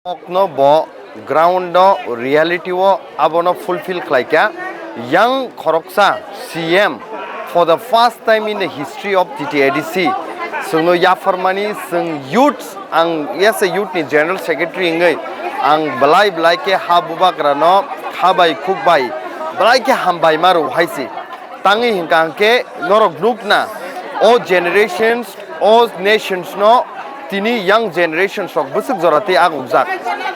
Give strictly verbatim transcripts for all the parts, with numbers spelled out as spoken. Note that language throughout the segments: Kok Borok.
Kokno bo ground no reality o abono fulfill khlaikha. Yang khoroksa C M for the first time in the history of T T A D C. Chwngno yapharmani chwng youth, ang as a youth ni general secretary wngwi ang belai belai khe ha bubagra no kha bai khuk bai belai khe hambai ma rw hai se. Tangwi hinkha hwnkhe norok nukna o generations, o nations no tini young generations rok bwswk jora tei agukjak.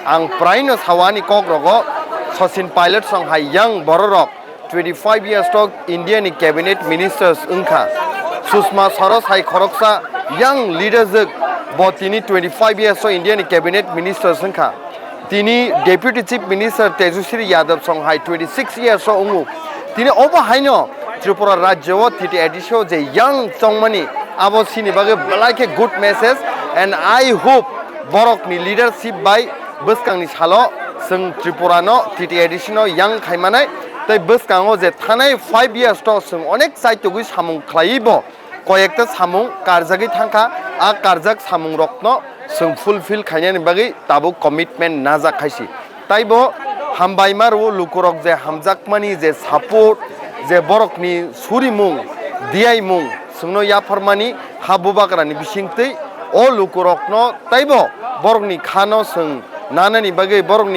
Ang praino sao ani kok rogo Sachin Pilot song hai young bororok twenty five years to India ni cabinet ministers wngkha. Sushma Swaraj hai khoroksa young leaders bo tini twenty five years to India ni cabinet ministers wngkha. Tini Deputy Chief Minister Tejashwi Yadav song hai twenty six years o wngo. Tini obo haino Tripura rajyo o T T A D C o je young chongmani abo sini bagwi belai khe good message, and I hope borokni leadership bai bwskangni salo chwng Tripura no T T A D C no young khaimanai tei bwskango je thanai five years to chwng onek chaitugwi samung khlaiwi bo koyekta samung karjagwi thangkha, a karjak samungrokno chwng fulfill khainani bagwi tabuk commitment najak khaisi. Taibo hambaima rwo lukurok je hamjakmani je support, je borokni surimung, diyaimung chwngno yapharmani ha bubagrani bisingtwi o lukurokno taibo borokni khano chwng nanani bagwi borokni